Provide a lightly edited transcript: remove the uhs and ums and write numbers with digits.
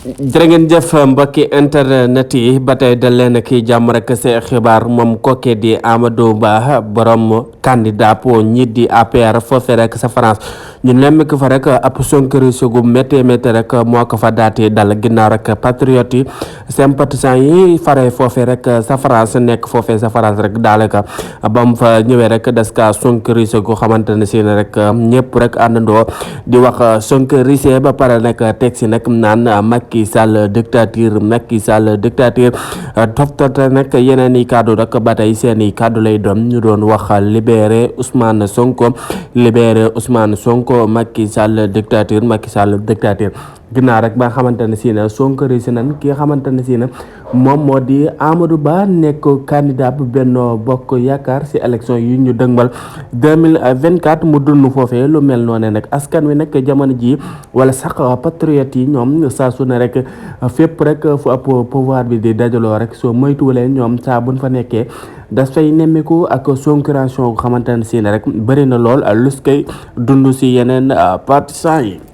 jërë ngeen jëf mbokki internet yi ba tey dal leen ak jàmm rek see xibaar moom kookee di Amadou Ba borom candidat pour ñi di APR foofee rek sa France ñu nemmeeku fa rek ab sonkorise gu métti métti rek moo ko fa daati dal ginnaaw rek patriote yi sympathisants yi fare foofee rek sa France nekk foofee sa France rek daanaka ba mu fa ñëwee rek des ka sonkorise gu xamante ne si ne rek ñëpp rek àndandoo di wax sonkorise ba pare nag teg si nag naan Macky Sall dictature Macky Sall dictature toftate nag yeneen i kàddu rek ba tey seen i kàddu lay doon ñu doon wax libéré Ousmane Sonko Macky Sall dictature ginnaaw rek ba nga xamante ne si ne Sonko réussi nan ki nga xamante ne si ne moom moo di Amadou Ba nekk candidat bu Benno Bokk Yaakaar si élection yi ñu dëgmal 2024 mu dund foofee lu mel noonu nag askan wi nag jamono ji wala sax patriote yi ñoom saa su ne rek fépp rek fu ab pouvoir bi di dajaloo rek soo moytuwulee ñoom saa buñ fa nekkee dafay nemmeeku ak concurrence gu xamante ne si ne rek bëri na lool lus koy dund si yeneen partisans yi